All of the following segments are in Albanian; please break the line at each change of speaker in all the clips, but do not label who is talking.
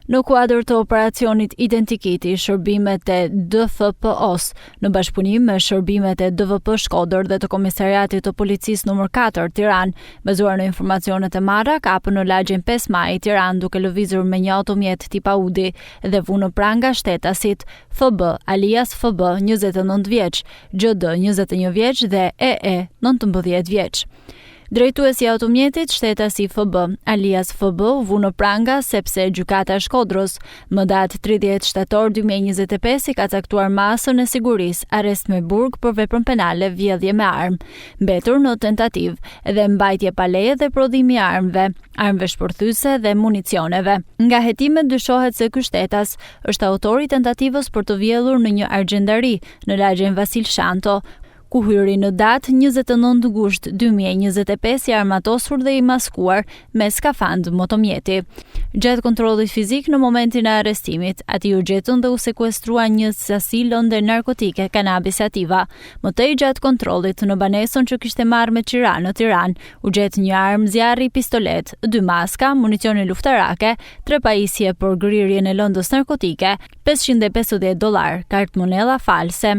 Në kuadër të operacionit Identikiti, shërbimet e DFPO-s, në bashkëpunim me shërbimet e DVP Shkodër dhe të Komisariatit të Policisë numër 4 Tiranë, bazuar në informacionet e marra, kapën në lagjen 5 Maj Tiranë duke lëvizur me një automjet tip Audi dhe vunë në pranga shtetasit FB, alias FB, 29 vjeç, GD, 21 vjeç dhe EE, 19 vjeç. Drejtuesi i automjetit, shtetasi FB, alias FB, u vu në pranga sepse Gjykata e Shkodrës, më datë 30 shtator 2025 i ka caktuar masën e sigurisë arrest me burg për veprën penale vjedhje me armë, mbetur në tentativë, dhe mbajtje pa leje dhe prodhimi i armëve, armëve shpërthyese dhe municioneve. Nga hetimet dyshohet se ky shtetas është autori i tentativës për të vjedhur në një argjendari në lagjen Vasil Shanto, ku hyri në datë 29 gusht 2025 i armatosur dhe i maskuar me skafandër motomjeti. Gjatë kontrollit fizik në momentin e arrestimit, atij iu gjetën dhe u sekuestrua një sasi lënde narkotike cannabis sativa. Më tej gjatë kontrollit në banesën që kishte marrë me qira në Tiranë, u gjet një armë zjarri pistoletë, dy maska, municione luftarake, tre pajisje për grirjen e lëndës narkotike, 550 dollarë, kartëmonedha false,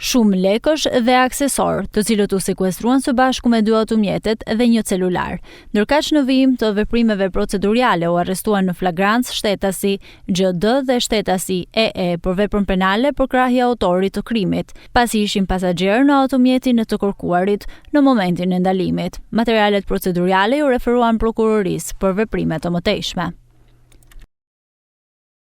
shumë lekësh dhe aksesorë, të cilët u sekuestruan së bashku me dy automjetet dhe një celular. Ndërkaq në vijim të veprimeve proceduriale u arrestuan në flagrancë shtetasi GD dhe shtetasi EE për veprën penale përkrahje autorit të krimit, pasi ishin pasagjerë në automjetin e të kërkuarit në momentin e ndalimit. Materialet proceduriale iu referuan prokurorisë për veprime të mëtejshme.